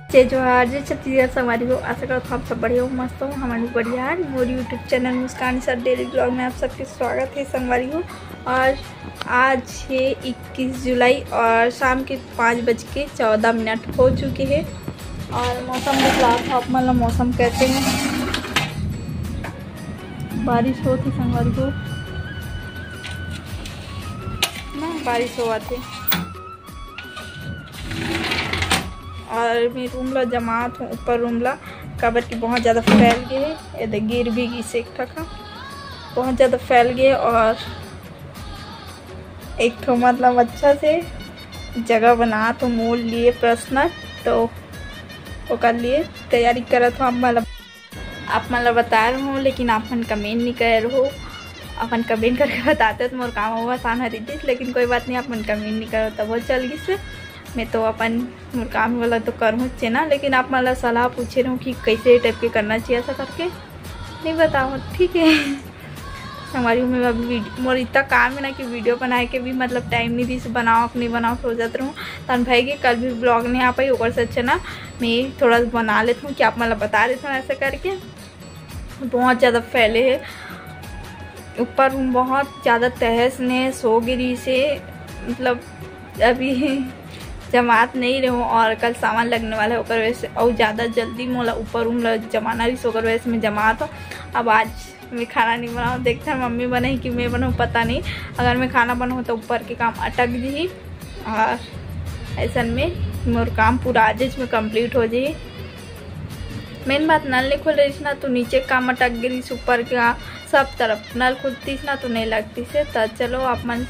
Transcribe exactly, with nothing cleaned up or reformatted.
जय जोहार, जय छत्तीसगढ़ संगवारी हो। आशा करत हव आप सब बढ़िया हो, मस्त हो। हमन भी बढ़िया हन। मोर YouTube चैनल मुस्कान सर डेली ब्लॉग में आप सबके स्वागत हे संगवारी हो। और आज हे इक्कीस जुलाई और शाम के पाँच बज के चौदह मिनट हो चुके हे। और मौसम दिखलात हव आप मन ला, मौसम कैसे हे। बारिश होत हे संगवारी हो ना, बारिश होवत हे। और मैं रूम ला जमात हूँ, ऊपर रूम ला, काबर कि बहुत ज़्यादा फैल गए हे। ये देख, गिर भी गिस एक ठक ह, बहुत ज़्यादा फैल गए हे। और एक ठो मतलब अच्छा से जगह बनात हूँ मोर लिए पर्सनल, तो ओकर लिए तैयारी करत हूँ। आप मन ला, आप मन ला बताए रहूँ, लेकिन आप मन कमेंट नहीं करे रहू। अपन कमेंट करके बताते तो मोर काम अउ आसान हो रहितिस, लेकिन कोई बात नहीं, आप मन कमेंट नहीं करो तब वो चल गिस। मैं तो अपन मोर काम वाला तो करहूँ चे ना, लेकिन आप मन ला सलाह पूछे रहूँ कि कैसे टाइप के करना चाहिए ऐसा करके, नहीं बताओ, ठीक है। संगवारी हो, मैं अभी वीडियो, मोर इतना काम है ना कि वीडियो बनाए के भी मतलब टाइम नहीं दिस, बनाओ कि नहीं बनाओ, सोचत रहूँ। तन भाई के कल भी ब्लॉग नहीं आ पाई, ओकर से अच्छा ना मैं थोड़ा बना लेती हूँ कि आप मन ला बता देती हूँ ऐसा करके। बहुत ज़्यादा फैले हे ऊपर रूम, बहुत ज़्यादा तहस नहस हो गे रिहिस हे, मतलब अभी जमात नहीं रहूँ। और कल सावन लगने वाला है, ओकर वजह से अउ ज़्यादा जल्दी मोला ऊपर रूम ला जमाना रिहिस, ओकर वजह से मैं जमात हूँ। अब आज मैं खाना नहीं बनाऊँ, देखते हैं मम्मी बनाही कि मैं बनाऊँ, पता नहीं। अगर मैं खाना बनाऊँ तो ऊपर के काम अटक जही, और ऐसन में मोर काम पूरा आजेच में कंप्लीट हो जही। मेन बात नल नहीं खुल रहिस ना, तो नीचे काम अटक गे रिहिस, ऊपर के सब तरफ नल खुलतिस ना तो नहीं लगतिस हे। तो चलो आप मन